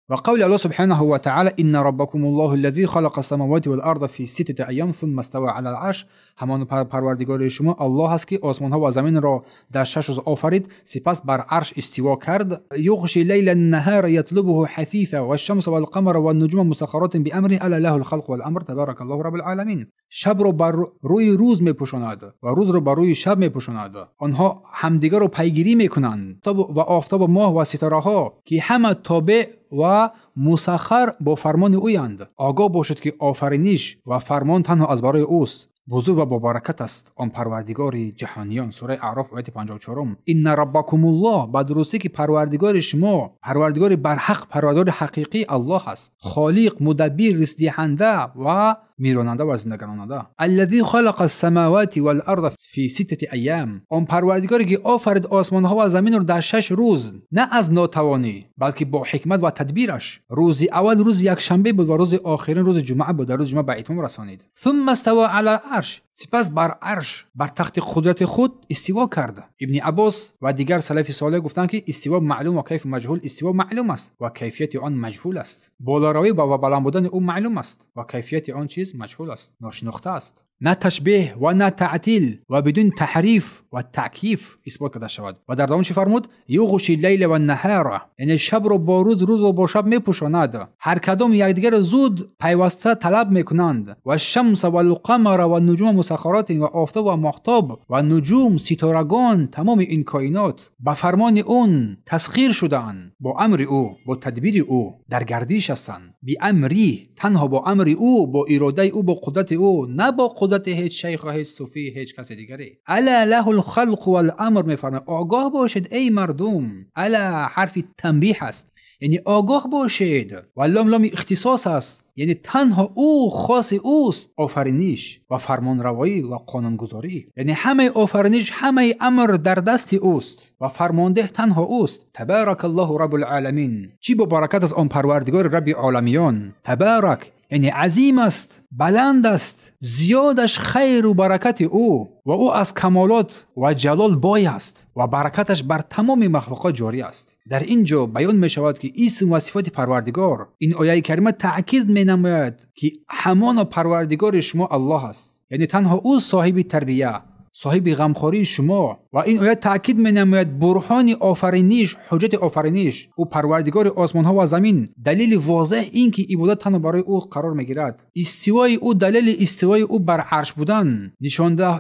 و قول الله سبحانه وتعالى إن ربكم الله الذي خلق السماوات والأرض في 6 أيام ثم استوى على العرش. همان پروردگار شما الله است که آسمان ها و زمین را در 6 روز آفرید، سپس بر عرش استوا کرد. یغشی لیل النهار یطلبه حثیثا والشمس والقمر والنجوم مسخرات بأمره الا له الخلق والأمر تبارک الله رب العالمین. شب را بر روی روز میپوشاند و روز را بر روی شب میپوشاند. آنها همدیگر را پیگیری میکنند و آفتاب و ماه و ستاره ها که همه تابع و مسخر با فرمان اویند. آگاه باشد که آفرینش و فرمان تنها از برای اوست. بزرگ و با برکت است آن پروردگار جهانیان. سوره اعراف آیت 54. ان ربکم الله، به درستی که پروردگار شما، پروردگار برحق، پروردگار حقیقی الله است، خالق، مدبر، رزق دهنده و میراننده و زندگاننده. الذی خلق السماوات والارض فی 6 ایام، آن پروردگاری که آفرید آسمان ها و زمین را در 6 روز، نه از ناتوانی بلکه با حکمت و تدبیرش. روز اول روز یکشنبه بود و روز آخرین روز جمعه بود، در روز جمعه به اتمام رسانید. ثم استوى علی العرش، سپس بر عرش، بر تخت قدرت خود استوا کرد. ابن عباس و دیگر سلف صالح گفتند که استوا معلوم و کیف مجهول. استوا معلوم است و کیفیت آن مجهول است. بالاروی و بلند بودن او معلوم است و کیفیت آن چیز مجهول است، ناشناخته است. نه تشبیه و نه تعطیل و بدون تحریف و تکییف اثبات کرده شود. و در دوام چی فرمود؟ یغشی اللیل و النهار، یعنی شب رو با روز، روز رو با شب میپوشاند. هر کدام یکدیگر زود پیوسته طلب میکنند. و الشمس و القمر و النجوم مسخرات، و آفتاب و ماهتاب و نجوم، ستارگان، تمام این کائنات به فرمان اون تسخیر شدند، با امر او، با تدبیر او در گردش هستند. بی امری، تنها با امر او، با اراده او، با قدرت او، نه با قدرت هیچ شیخ و هیچ صوفی، هیچ کس دیگری. الا له الخلق والامر، میفرماید آگاه باشید ای مردم. الا حرف تنبیه است، یعنی آگاه باشید. و لام لام اختصاص است، یعنی تنها او خاص اوست آفرینش و فرمانروایی و قانونگذاری، یعنی همه آفرینش، همه امر در دست اوست و فرمانده تنها اوست. تبارک الله رب العالمین، چی با برکت از آن پروردگار رب عالمیان. تبارک یعنی عظیم است، بلند است، زیادش خیر و برکت او، و او از کمالات و جلال بای است و برکتش بر تمام مخلوقات جاری است. در اینجا بیان می شود که اسم و صفات پروردگار، این آیه کریمه تأکید می نماید که همان پروردگار شما الله است، یعنی تنها او صاحب تربیه، صاحب غمخواری شما. و این آیه تأکید می نماید برهان آفرینش، حجت آفرینش او پروردگار آسمان ها و زمین، دلیل واضح این که عبادت تنها برای او قرار می گیرد. استوای او، دلیل استوای او بر عرش بودن،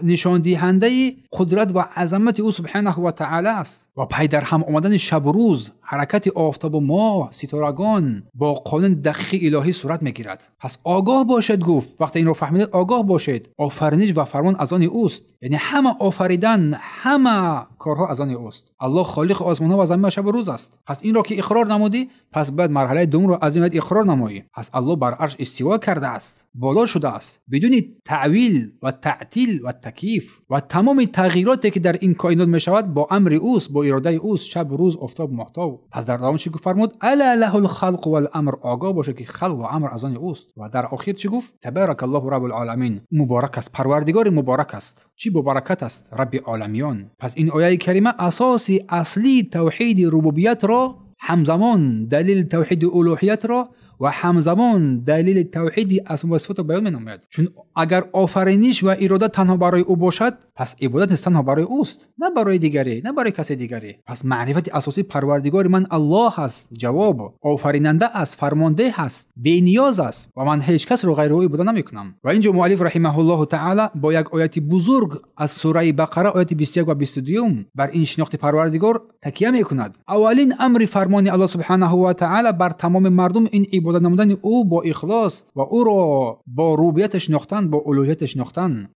نشان دهنده قدرت و عظمت او سبحانه و تعالی است. و پی در هم آمدن شب و روز، حرکت آفتاب و ماه، ستارگان با قانون دقیق الهی صورت می گیرد. پس آگاه باشد، گفت وقتی این رو فهمیدید آگاه باشید، آفرینش و فرمان از آن اوست، یعنی همه آفریدن، همه کارها از آن اوست. الله خالق آسمان ها و زمین و شب و روز است. پس این را که اقرار نمودی، پس بعد مرحله دوم را از این اقرار نمایی. پس الله بر عرش استوا کرده است، بالا شده است، بدون تعویل و تعطیل و تکییف، و تمام تغییراتی که در این کائنات می شود با امر اوست، با اراده اوست، شب روز، آفتاب ماهتاب. پس در دوام چی گفت؟ فرمود الا له الخلق والامر، آگاه باشه که خلق و امر از آن اوست. و در آخر چی گفت؟ تبارک الله رب العالمین، مبارک است، پروردگار مبارک است، چی با برکت است، رب عالمیان. پس این آیه کریمه اساس اصلی توحید ربوبیت را، همزمان دلیل توحید الوهیت را و همزمان دلیل توحید اسما و صفات را بیان می‌نماید. چون اگر آفرینش و اراده تنها برای او باشد، پس عبادت نیز تنها برای اوست، نه برای دیگری، نه برای کسی دیگری. پس معرفت اساسی پروردگار من الله است، جواب آفریننده است، فرمانده است، بی‌نیاز است و من هیچ کس را غیر او عبادت نمی‌کنم. و اینجا مؤلف رحمه الله تعالی با یک آیت بزرگ از سوره بقره آیت 21 و 22 بر این شناخت پروردگار تکیه می‌کند. اولین امر فرمان الله سبحانه و تعالی بر تمام مردم این عبادت نمودن او با اخلاص و او را با ربوبیت شناختن، با الوهیت شناختن.